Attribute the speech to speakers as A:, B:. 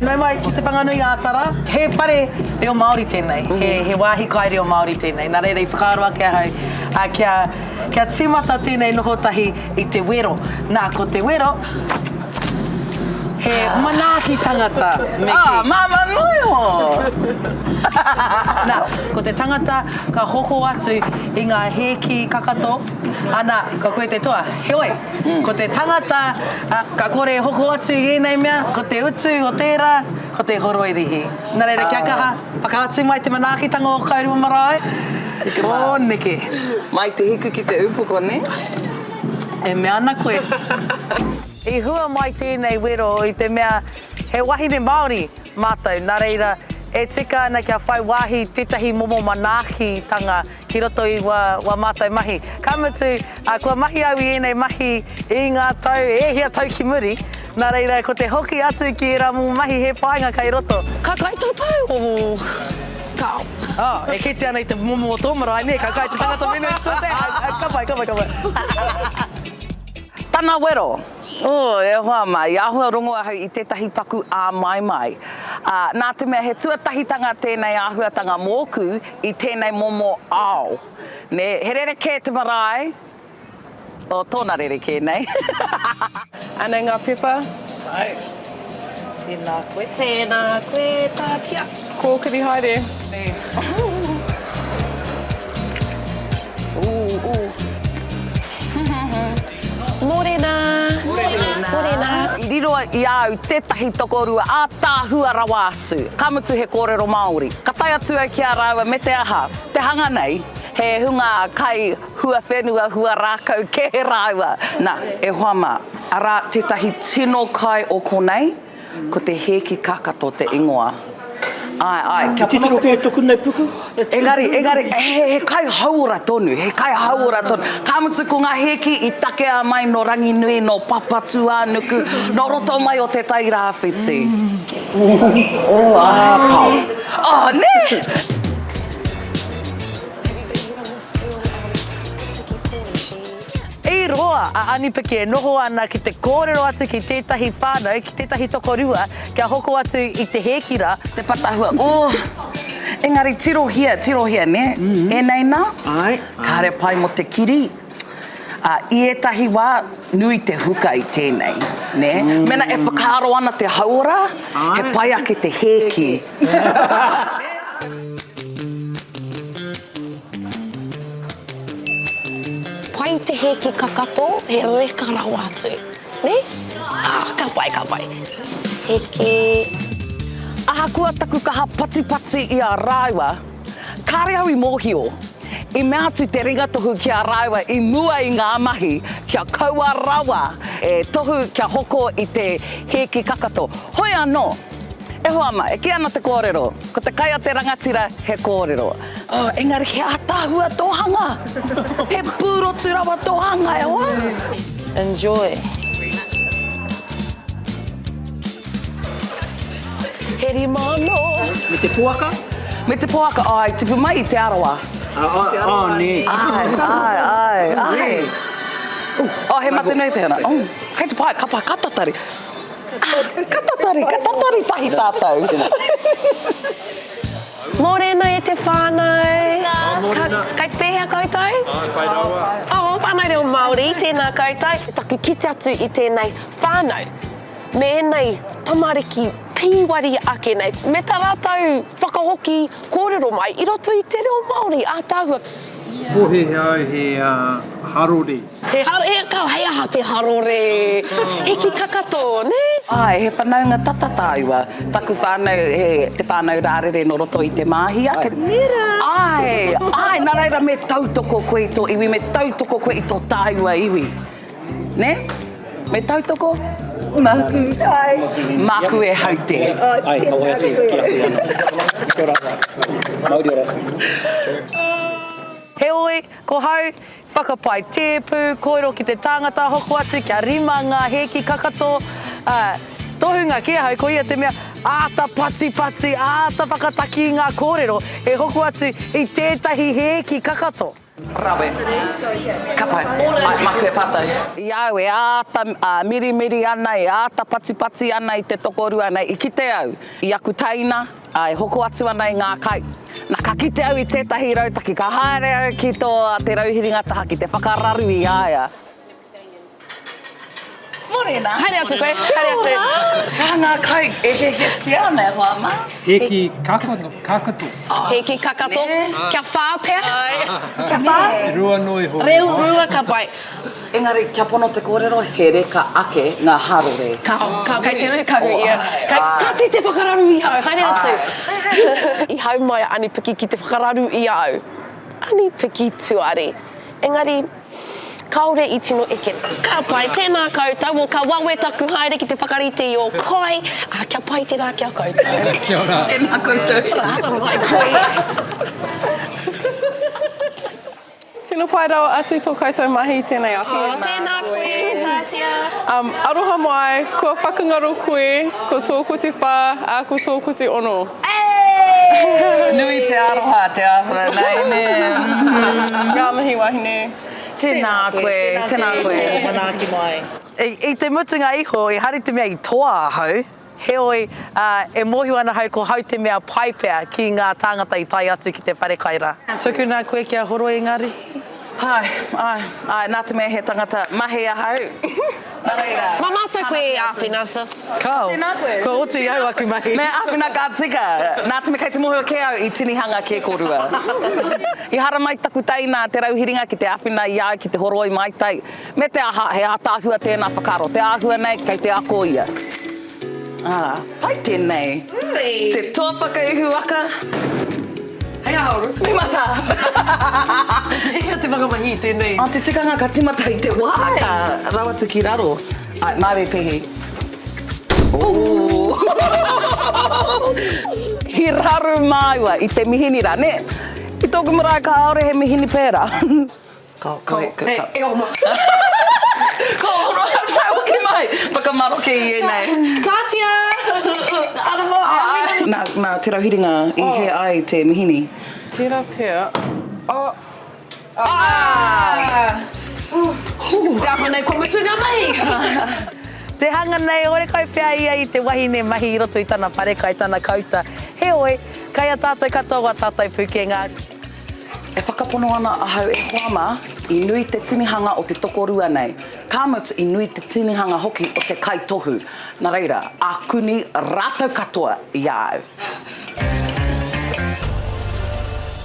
A: Nau mai ki Te Whanganui a Tara. He whare reo Māori tēnei, he, he wāhi kai reo Māori tēnei. Nā reira i whakaaro ake ahau ā, kia, kia tīmata tēnei noho tahi i te wero. Nā, ko te wero, he manaaki tangata me kī.
B: Ah, māmā noa iho!
A: Nā, ko te tangata ka hoko atu i ngā hēki kakato, ana, ko koe te toa. Heoi, ko te tangata ka kore e hoko atu i ēnei mea, ko te utu o tērā, ko te horoi rihi. Nā reira, kia kaha, whakaatu mai te manaakitanga o Kairua Marae, o neke.
B: Mai te hiku ki te upoko, nē?
A: E mea ana koe. I hua mai tēnei wero i te mea he wahine Māori mātou, nā reira, e tika ana kia whai wāhi tētahi momo manaakitanga ki roto i wā, wā mātou mahi. Ka mutu, ā, kua mahi au i ēnei mahi i ngā tau, e hia tau ki muri, nā reira, ko te hoki atu ki ērā momo mahi he painga kei roto.
C: Ka kai tātou? Oh, kao.
A: Oh, e kite ana i te momo o tō marae, nē, ka kai te tangata whenua i tō te, ka pai, ka pai, ka pai.
B: Tana wero. Oh, e hoa mā, i āhua rongo ahau i tētahi paku āmaimai. Ā, nā te mea he tuatahitanga tēnei āhuatanga mōku i tēnei momo ao. Nē, he rerekē te marae, oh, tōna rerekē nei.
D: Anei ngā pepa.
A: Right. Tēnā koe.
C: Tēnā koe, Tātia.
D: Kōkiri haere.
B: Ooh, ooh.
C: Morena!
B: Morena!
C: Morena!
B: I riro i a au tētahi tokorua ātaahua rawa atu, ka mutu he kōrero Māori. Ka tae atu au ki a rāua me te aha, te hanga nei, he hunga kai huawhenua, huarākau kē rāua. Nā, e hoa mā, arā tētahi tino kai o konei, Ko te hēki kakato te ingoa. Āe, āe, kia
E: Te titiro kē toku nei puku.
B: Engari, engari, he, he kai hauora tonu, he kai hauora tonu. Ka mutu ko ngā hēki i takea mai nō Ranginui, nō Papatūānuku, nō roto mai o Te Tai Rāwhiti.
E: Oh,
B: ā, kao. Oh, nē!
A: I roa a Anipiki e noho ana ki te kōrero atu ki tētahi whānau, ki tētahi tokorua, kia hoko atu i te hēki rā.
B: Te patahua, oh! Engari tirohia, tirohia, nē? Ēnei nā?
E: Āe.
B: Kāre pai mō te kiri. Ā, i ētahi wā, nui te huka i tēnei, nē? Mēnā e whakaaro ana te hauora, he pai ake te hēki.
C: Pai te hēki kakato, he reka rawa atu. Nē? Ah, ka pai, ka pai. Hēki.
B: Ahakoa taku kaha patipati i a rāua, kāre au i mōhio. I mea atu te ringatohu ki a rāua i mua i ngā mahi kia kaua rawa e tohu kia hoko i te hēki kakato. Hoi anō, e hoa ma, e kī ana te kōrero, ko te kai a te rangatira he kōrero. Oh, engari he ātaahua tō hanga! He pūrotu rawa tō hanga, e hoa!
A: Enjoy.
C: He rima anō.
E: Me te poaka?
B: Me te poaka, āe, tipu mai i Te Arawa.
E: Ā, ā, nē.
B: Āe, āe, āe, āe. Oh, he mate nui te hana. Oh, kei te pai, ka pai, ka tatari. Ka tatari, ka tatari tahi tātou.
C: Mōrena e te whānau.
F: Tēnā. Mōrena.
C: Kei te pēhea koutou?
F: Āe, pai rawa.
C: Oh, whānau reo Māori, tēnā koutou. Taku kite atu i tēnei whānau me ēnei tamariki pīwari ake nei, me tā rātou whakahoki kōrero mai i roto i te reo Māori ātaahua.
F: Pōhēhē au he harore.
C: He haro, he, ka, hei aha te harore? He ki kakato, nē?
B: Āe, he whanaunga tata tāua. Taku whānau, he, te whānau Rārere nō roto i Te Māhia.
C: Nera!
B: Āe, āe, nā reira me tautoko koe i tō iwi, me tautoko koe i tō tāua iwi. Nē? Me tautoko?
A: Māku. Āe.
B: Māku e haute.
E: Āe, ka wae atu ki a koe anō. Kia ora. Mauri ora.
A: Heoi, ko hau, Whakapae tēpu, kōrero ki te tāngata hoko atu kia rima ngā hēki kakato, ā, tohunga kē ahau ko ia te mea āta patipati, āta whakataki i ngā kōrero e hoko atu i tētahi hēki kakato.
B: Rawe. Ka pai. Ai, maku e patai. I a au e āta mirimiri ana, e āta patipati ana i te tokorua nei, i kite au i aku teina e hoko atu ana i ngā kai. Na, ka kite au i tētahi rautaki, ka haere au ki tō Te Rauhiringa taha ki te whakararu i a ia. Morena.
C: Haere atu koe, haere atu.
B: He aha ngā kai e hiahiatia ana e hoa mā?
F: Hēki kakato.
C: Hēki kakato. Kia whā pea. Kia whā?
F: Rua noa iho.
C: Reo rua ka pai.
B: Engari, kia pono te kōrero, he reka ake ngā harore.
C: Ka, ka, kei te rukahu ia. Kei, kāti te whakararu i au, haere atu. I hau mai a Anipiki ki te whakararu i a au. Anipiki tuari. Engari, kāore i tino eke. Ka pai, tēnā koutou, o ka wawe taku haere ki te whakarite i ō kai, ā, kia pai te rā ki a koutou.
F: Kia ora.
B: Tēnā koutou.
C: Haramai koe.
D: Tino pai rawa atu tō koutou mahi i tēnei ata.
C: Oh, tēnā koe, Tātia.
D: Um, aroha mai, kua whakangaro koe, ko tōku te whā, ā, ko tōku te ono.
B: Nui te aroha, te aroha nei, nē.
D: Ngā mihi wahine.
B: Tēnā koe, tēnā koe.
A: Manaaki mai. I te mutunga iho, ehara i te mea i toa ahau, heoi, e mōhio ana ahau ko hau te mea pai pea ki ngā tāngata i tae atu ki te wharekai rā. Tukuna koe kia horoi i ngā rihi.
B: Āe, āe, āe, nā te mea he tangata mahi ahau, nā reira.
C: Mā mātou koe e āwhina, sis.
A: Kāo,
B: Tēnā koe.
A: kua oti i au aku mahi.
B: Me āwhina ka tika, nā te mea kei te mōhio kē au i tinihanga kē kōrua. I haramai taku teina a Te Rauhiringa ki te āwhina i a au ki te horoi maitai, me te aha, he ātaahua tēnā whakaaro, te āhua nei kei te ako ia. Ā, pai tēnei. Te toa whakaihu waka.
C: Hei aha ora koe.
B: Timata!
C: Pēhea te whakamahi i tēnei?
B: Ā, te tikanga ka timata i te wā ka rau atu ki raro. Āe, māu e pēhi. Ooh! I raru māua i te mihini rā, nē? I tōku marae kāore he mihini pērā. Ka, ka, ka, ka.
C: E, e oma.
B: Ka ora, hoki mai. Whakamaroke i ēnei.
C: Kātia! Aroha.
B: Nā, nā Te Rauhiringa i hē ai te mihini.
D: Tērā pea. Oh.
C: Ah! Te āhua nei kua mutu ngā mahi!
A: Te hanga nei, horekau pea ia i te wahine mahi i roto i tana wharekai, tana kauta. Heoi, kei a tātou katoa wā tātou pukenga.
B: E whakapono ana ahau e hoa mā, i nui te tinihanga o te tokorua nei, ka mutu i nui te tinihanga hoki o te kaitohu, na reira, akuni ratou katoa i a au.